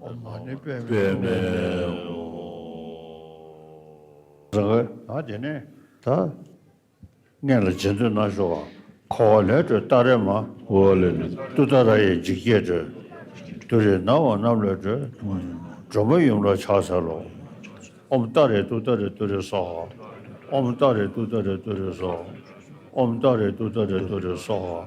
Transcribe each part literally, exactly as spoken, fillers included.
ཨོཾ་མ་ཎི་པདྨེ་ཧཱུྃ། ཨ་དེ་ནས་ད་སྔོན་ལ་རྗེས་ཟློས་གནང་ཤོག་འཁོར་བ་ལས་སྒྲོལ་ཏཱ་རེ་མ། འོ་ལེ་ལེ། ཏུཏྟཱ་ར་ཡིས་འཇིགས་བརྒྱད་སྒྲོལ། ཏུ་རེ་ན་བ་རྣམས་ལས་སྒྲོལ། སྒྲོལ་མ་ཡུམ་ལ་ཕྱག་འཚལ་ལོ། ཨོཾ་ཏཱ་རེ་ཏུཏྟཱ་རེ་ཏུ་རེ་སྭཱ་ཧཱ། ཨོཾ་ཏཱ་རེ་ཏུཏྟཱ་རེ་ཏུ་རེ་སྭཱ་ཧཱ། ཨོཾ་ཏཱ་རེ་ཏུཏྟཱ་རེ་ཏུ་རེ་སྭཱ་ཧཱ།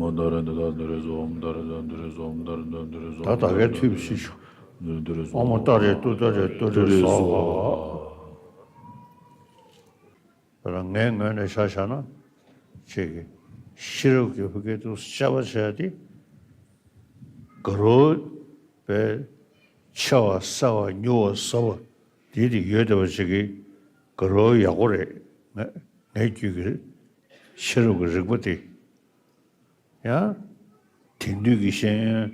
ཨོཾ་ཏཱ་རེ་ཏུཏྟཱ་ཏུ་རེ་སྭཱ་ཧཱ། ཨོཾ་ཏཱ་རེ་ཏུཏྟཱ་ཏུ་རེ་སྭཱ་ཧཱ། ཨོཾ་ཏཱ་རེ་ཏུཏྟཱ་ཏུ་རེ་སྭཱ་ཧཱ། ད་ད་གའི་ཐུབ་ཤིག་ཤོག་ཨོཾ་ཏཱ་རེ་ཏུཏྟཱ་ཏུ་རེ་སྭཱ་ཧཱ། ད་ངའི་ངོས་ནས་ཆ་བཞག་ན་ཅིག་ཤེས་རབ་ཀྱི་ཕ་གི་དུ་དཔྱད་པ་བྱས་ཏེ་དགའ་རབ་པའི་ཆེ་བ་གསལ་བ་མྱུར་བ་ཟབ་པ་དེ་དེ་ཡོད་བསྡད་པ་ཅིག་གི་དགའ་རབ་ཡག་པོ་རེད། ངས་ངའི་རྒྱུད་ཀྱི་ཤེས་རབ་ཀྱི་རིག་པ་དེ། ཡང་དེང་དུས་ཀྱི་ཤེས་ཡོན་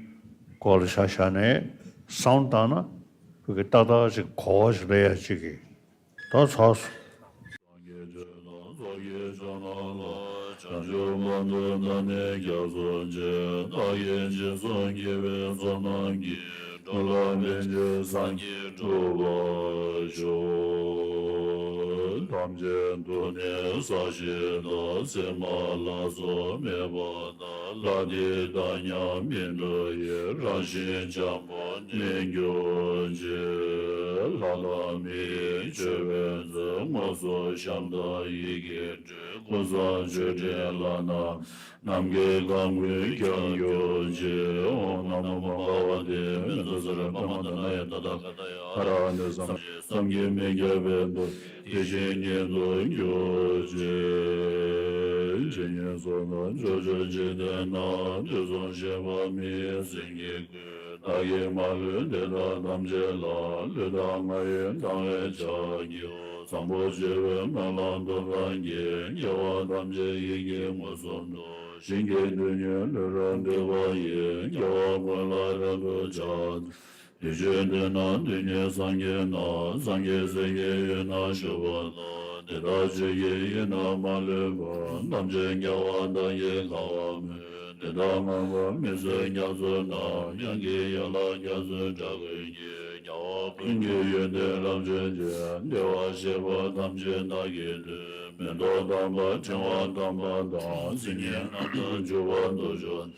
སྐོར་ལ་ཆ་བཞག་ནས་བསམ་བློ་བཏང་ན་ཕ་གི་ཏག་ཏག་ཅིག་གོ་བ་ཞིག་སླེབས་ཡ་ཅིག་གི་ད་ཚར་སོང་། སངས་རྒྱས་ཆོས་དང་ཚོགས་ཀྱི་མཆོག་རྣམས་ལ། བྱང་ཆུབ་བར་དུ་བདག་ནི་སྐྱབས་སུ་མཆི། བདག་གིས་སྦྱིན་སོགས་བགྱིས་པའི་བསོད་ནམས་ཀྱིས། འགྲོ་ལ་ཕན་ཕྱིར་སངས་རྒྱས་འགྲུབ་པར་ཤོག །ཐམས་ཅད་དུ་ནི་ས་གཞི་དང་། བྱེ་མ་ལ་སོགས་མེད་པ་དང་། ལྷ་འདི་དག་ཀྱང་མི་འདའ་བའི། རང་བཞིན་འཇམ་པོར་གནས་གྱུར་ཅིག །ལྷ་དང་མི་ཡི་མཆོད་པའི་མཚོན། དངོས་སུ་ཞབས་དང་ཡི་གེས་བསྐྲུན། ཀུན་བཟང་མཆོད་སྤྲིན་ལྷ་རྣམས། ནམ་མཁའི་ཁམས་ཀུན་ཁྱབ་གྱུར་ཅིག །ཨོཾ་ན་མོ་བྷ་ག་བ་ཏེ། མཉྫུ་ཤྲཱ་པྲ་མ་དྷ་ན་ཡ། ད་ད་ག་ད་ཡ། ཧ་ར་ཨ་ནི་བསམ་ཤེས་བསམ་གྱིས་མི་ཁྱབ་པའི་མཐུ། དེ་བཞིན་ཉིད་དུ་གྱུར་ཅིག །ཇི་སྙེད་བསོད་ནམས་ཕྱོགས་བཅུར་ཇི་སྙེད་ན། དུས་གསུམ་གཤེགས་པ་མི་ཡི་སེང་གེ་ཀུན། བདག་གིས་མ་ལུས་འདི་དག་ཐམས་ཅད་ལ། ལུས་དང་ངག་ཡིད་དང་བས་ཕྱག་བགྱིའོ། བཟང་པོ་སྤྱོད་པའི་སྨོན་ལམ་སྟོབས་དང་བརྒྱུད། དགེ་བ་ཐམས་ཅད་ཡིད་ཀྱིས་མངོན་སུམ་དུ། བྱིན་གྱིས་དོན་གཉིས་ལུས་རབ་བདེ་བ་ཡི། དགེ་བ་ཀུན་ལ་རབ་ཏུ་ཕྱག་འཚལ་ལོ། དུས་གཅིག་ཏུ་ན་དུས་གཉིས་སངས་རྒྱས་རྣམས། སངས་རྒྱས་སྲས་ཀྱི་དབུས་ན་བཞུགས་པ་དང་། དེ་དག་ཆོས་ཀྱི་དབྱིངས་རྣམས་མ་ལུས་པ། ཐམས་ཅད་རྒྱལ་བ་དག་གིས་གང་བ་མོས། དེ་དག་ངང་པ་མི་བཟོད་སྐྱབས་སུ་མཆི། དབྱངས་ཀྱི་ཡན་ལག་རྒྱ་མཚོའི་སྒྲ་ཀུན་གྱིས། རྒྱལ་བ་ཀུན་གྱི་ཡོན་ཏན་རབ་བརྗོད་ཅིང་། བདེ་བར་གཤེགས་པ་ཐམས་ཅད་བདག་གིས་བཏུལ། མེ་ཏོག་དམ་པ་ཕྲེང་བ་དམ་པ་དང་། སིལ་སྙན་རྣམས་དང་བྱུག་པ་དུ་ཕྱུར།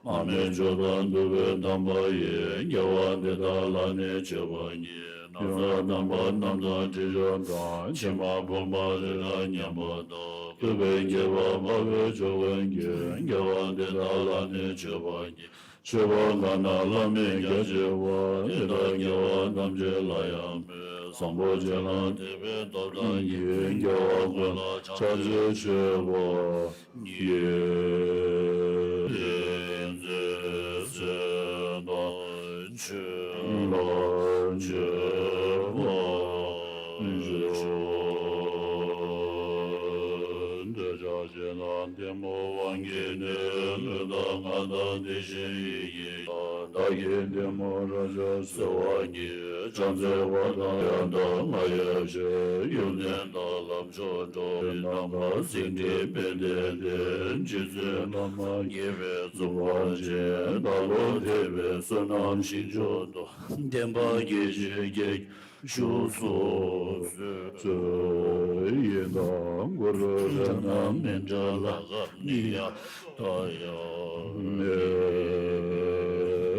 མར་མེ་མཆོག་དང་བདུག་སྤོས་དམ་པ་ཡིས། དགེ་བ་འདི་དག་ལ་ནི་མཆོད་པར་བགྱི། ན་བཟའ་དམ་པ་རྣམས་དང་དྲི་མཆོག་དང་། ཕྱེ་མ་ཕོར་པ་རི་རབ་མཉམ་པ་དང་། གུས་པས་དགྱེས་པ་དཔའ་བོས་ཕྱག་འཚལ་ལོ། དགེ་བ་འདི་དག་ལ་ནི་མཆོད་པར་བགྱི། མཆོད་པ་གང་དག་བླ་མེད་རྒྱ་ཆེ་བ། དེ་དག་དགེ་བ་ཐམས་ཅད་ལ་ཡང་མོས། བཟང་པོ་སྤྱོད་ལ་དད་པའི་སྟོབས་དང་བརྒྱུད། དགེ་བ་ཀུན་ལ་ཕྱག་འཚལ་མཆོད་པར་བགྱི། བསྟན་འཛིན་སྲས་དང་ཆོས་ལ་མཆོད་པར་ཕྱག་འཚལ་ལོ། འདོད་ཆགས་ཞེ་སྡང་གཏི་མུག་དབང་གིས་ནི། ལུས་དང་ངག་དང་དེ་བཞིན་ཡིད་ཀྱིས་ཀྱང་། བདག་གི་གཏི་མུག་རབ་འཇོམས་གསོལ་བ་བགྱི། ཕྱག་འཚལ་བ་དང་ཡང་དག་ང་ཡང་ཕྱིར། ཡོན་ཏན་དང་ལམ་མཆོག་འགྲོ་བའི་ནམ་མཁར། སེང་ཁྲི་དཔལ་ལྡན་དེ། རྗེ་བཙུན་བླ་མ་དགྱེས་པའི་གཙུག་ལག་ཅན། བདག་བློ་ཐེག་པའི་བསོད་ནམས་ཞིང་མཆོག་ཏུ། བདེན་པ་སྐྱེ་མཆེད་བརྒྱད་ཀྱང་བཞུགས་སུ་གསོལ། ཡི་དམ་གུ་རུ་རཏྣ་མཎྜལ་ལྷ་ཁང་ནི་ཡང་དང་ཡང་མེད།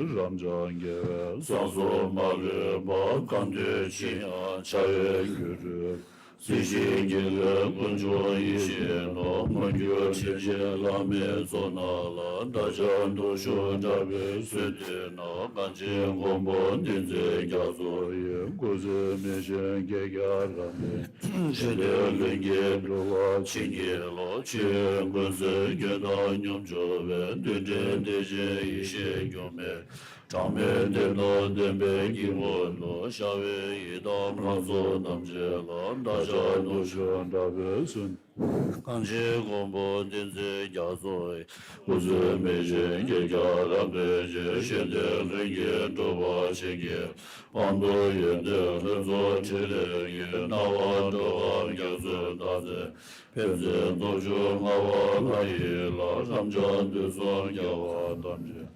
རབ་འབྱམས་རྒྱལ་བའི་གསང་གསུམ་མ་ལུས་པ། གང་འདུལ་ཕྱིར་ཡང་འཆང་བའི་སྒྱུ་འཕྲུལ། གཟི་བརྗིད་དཀྱིལ་འཁོར་དཀོན་མཆོག་ཡེ་ཤེས་ནོར། མངོན་གྱུར་དྲིན་ཅན་བླ་མའི་ཚོགས་རྣམས་ལ། བདག་ཅག་འདུ་ཤོག་གྲགས་པའི་གསོལ་འདེབས་ནང་། གངས་ཅན་མགོན་པོ་བསྟན་འཛིན་རྒྱ་མཚོ་ཡི། སྐུ་ཚེ་མི་ཤོང་བསྐལ་བརྒྱར་རབ་བརྟན། ཞི་བདེ་ལྷུན་གྱིས་འགྲུབ་པར་བྱིན་གྱིས་རློབས། ཆོས་ཀུན་སེལ་རྒྱུད་དང་སྙོམས་འཇུག་པའི། རྡུལ་ཕྲན་བདེ་ཆེན་ཡེ་ཤེས་སྒྱུ་མའི་ གྲངས་མེད་བདེ་སྟོང་ལྡན་པའི་དཀྱིལ་འཁོར་དུ། ཤར་བའི་ཡི་དམ་ལྷ་ཚོགས་ཐམས་ཅད་ལ། བདག་ཅག་སྟོང་ཕྲག་དྲག་པོས་གསོལ། གང་ཕྱིར་མགོན་པོ་ཏིང་འཛིན་རྒྱ་མཚོ་ཡི། སྐུ་ཚེ་མི་ཤིགས་བསྐལ་བརྒྱར་རབ་བརྟན་ཅིང་། ཞི་བདེ་ལྷུན་གྱིས་གྲུབ་པར་བྱིན་གྱིས། དཔལ་མཐུ་ཡོན་ཏན་ལྷུན་རྫོགས་ཕྲིན་ལས་ཀྱིས། སྣང་བ་འགྲོ་བ་རྒྱ་མཚོའི་ཟླ་མཛེས། ཕན་མཛད་སྟོང་ཕྲག་ལྔ་པ་ལྷ་ཡི་ལྷ། དམ་ཅན་དུས་གསུམ་རྒྱལ་བ་ཐམས་ཅད།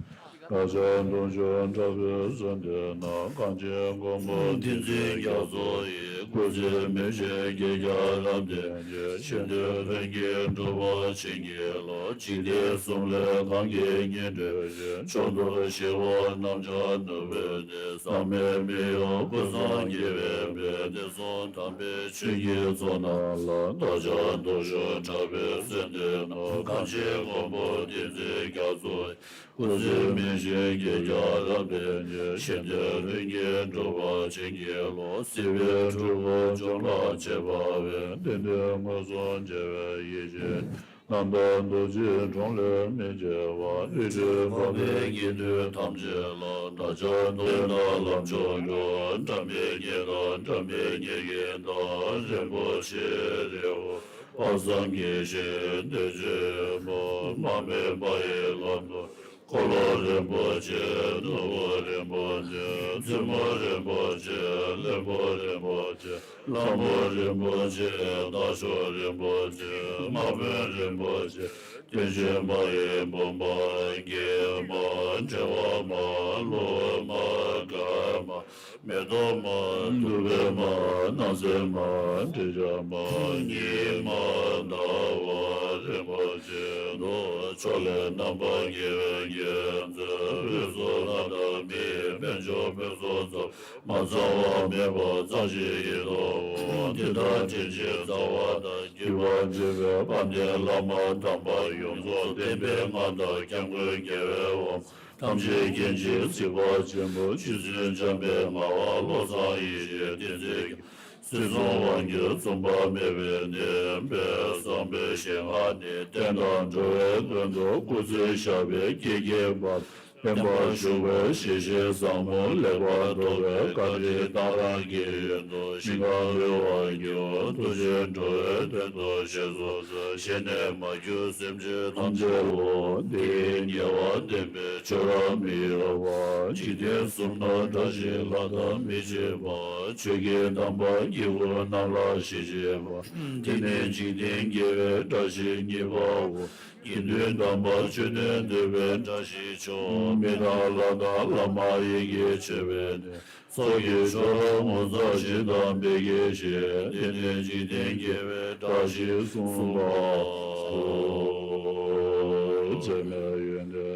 བདག་ཅག་སྟོང་ཕྲག་དྲག་པོས་གསོལ་འདེབས་ན། གང་ཕྱིར་མགོན་པོ་ཏིང་འཛིན་རྒྱ་མཚོ་ཡི། སྐུ་ཚེ་མི་ཤིགས་བསྐལ་བརྒྱར་རབ་བརྟན་ཅིང་། ཞི་བདེ་ལྷུན་གྱིས་གྲུབ་པར་བྱིན་གྱིས་རློབས། འཇིག་རྟེན་གསུམ་ལས་གང་གིས་སྙན་སྒྲོན་ཅིང་། མཆོག་ཏུ་གཤེགས་པ་རྣམས་ཀྱང་ནུབ་པའི་ཚེ། ཟག་མེད་མི་གཡོ་ཀུན་བཟང་རྒྱལ་བའི་དཔལ། བདེ་གསུམ་དམ་པའི་ཆོས་ཀྱི་ཚོགས་རྣམས་ལ། བདག་ཅག་སྟོང་ཕྲག་དྲག་པོས་གསོལ་འདེབས་ན། གང་ཕྱིར་མགོན་པོ་ཏིང་འཛིན་རྒྱ་མཚོ། སྐུ་ཚེ་མི་ཤིགས་བསྐལ་བརྒྱར་རབ་བརྟན་ཅིང་། ཞི་བདེ་ལྷུན་གྱིས་གྲུབ་པར་བྱིན་གྱིས་རློབས། སྲིད་པའི་འཁྲུལ་འཁོར་འཇོམས་ལ་བྱེད་པ་བས། བདེ་སྟོང་མངོན་སུམ་མཇལ་བའི་ཡིད་ཀྱིས། རྣམ་དག་རྡོ་རྗེའི་གྲོང་ལས་མི་འབྱེར་བར། རིགས་དྲུག་འཕགས་པའི་དགེ་འདུན་ཐམས་ཅད་ལ། བདག་ཅག་སྟོང་ཕྲག་ལམ་མཆོག་འགྲོ། འགྲམ་པའི་ཉེ་དང་འགྲམ་མེད་ཉེ་རིང་དང་། རིན་པོ་ཆེའི་རི་བོ། དཔག་བསམ་གྱི་ཞིང་བདེ་ཆེན་པོ། མ་སྨད་པ་ཡི་ལམ་དུ། འཁོར་ལོ་རིན་པོ་ཆེ། ནོར་བུ་རིན་པོ་ཆེ། བཙུན་མོ་རིན་པོ་ཆེ། བློན་པོ་རིན་པོ་ཆེ། གླང་པོ་རིན་པོ་ཆེ། སྟག་ཞོན་རིན་པོ་ཆེ། དམག་དཔོན་རིན་པོ་ཆེ། དེ་བཞིན་མ་ཡི་བུམ་པ། རྒྱན་མ། བྲེ་བ་མ། ལོ་མ། སྐར་མ། མེ་ཏོག་མ། དུ་བའི་མ། སྣང་གསལ་མ། དྲི་ཆབ་མ། ཉི་མ། ཟླ་བ་རིན་པོ་ཆེ། ཕྱོགས་ལས་རྣམ་པར་རྒྱལ་བའི་རྒྱལ་མཚན། དབུས་སུ་ལྷ་དང་མིའི། དཔལ་འབྱོར་ཕུན་སུམ་ཚོགས། མ་ཚང་བ་མེད་པ་གཙང་ཞིང་ཡིད་དུ་འོང་། དེ་དག་དྲིན་ཅན་རྩ་བ་དང་། བརྒྱུད་པར་མཛད་པའི་དཔལ་ལྡན་བླ་མ་དམ་པ་ཡོངས་རྫོགས། བསྟན་པའི་སྔགས་དང་སྐྱབས་མགོན་རྒྱལ་བའི་དབང་པོ་ཐམས་ཅད་མཁྱེན་ཅིང་གཟིགས་པ་ཆེན་པོ། རྗེ་བཙུན་འཇམ་དཔལ་ངག་དབང་བློ་བཟང་ཡེ་ཤེས་བསྟན་འཛིན་གྱི། སྲིད་གསུམ་དབང་སྒྱུར་མཚུངས་པ་མེད་པའི་གནས། དཔལ་བཟང་པོའི་ཞལ་སྔ་ནས། བསྟན་དང་འགྲོ་བའི་དོན་དུ་སྐུ་ཚེ་ཞག་པའི་སྐྱེས་ཀྱི་བར། བསྟན་པར་ཞུགས་པའི་ཞལ་བཞེས་བཟང་མོ། ལེགས་པར་མདོ་བའི་བཀའ་དྲིན་གཏང་རག་གི་ཡོན་དུ། ཞིང་ཁམས་གཡོ་བ་སྒྱུར། ཐུགས་རྗེས་འགྲོ་བའི་དོན་དུ་ཞལ་གསུམ་འཚལ། ཞལ་ནས་མ་གྱུར་སེམས་ཅན་ཐམས་ཅད་ལ། དེ་ཡི་ཉེ་བར་བསྟན་པའི་ཆོས་རབ་མི་གཡོ་བ། འཇིག་རྟེན་གསུམ་ན་བཀྲ་ཤིས་ལྷ་དང་མི་ཕྱེད་པ། ཆོས་ཀྱི་དམ་པ་དཀྱིལ་འཁོར་རྣམས་ལ་ཞལ་བཞེས་པ། འདི་ནི་འཇིག་རྟེན་དགེ་བའི་བཀྲ་ཤིས་གཉིས་པའོ། དགེ་འདུན་དམ་པ་ཆོས་དོན་འདོད་པའི་བཀྲ་ཤིས་མཆོག། མི་དང་ལྷ་དང་ལྷ་མ་ཡིན་གྱི་མཆོད་པའི་གནས། ཚོགས་ཀྱི་མཆོག་རབ་ངོ་མཚར་ཞིང་དམ་པའི་དགེ་བཤེས། དེ་ནི་འཇིག་རྟེན་དགེ་བའི་བཀྲ་ཤིས་གསུམ་པའོ། འཛད་མེད་ཡོན་ཏན།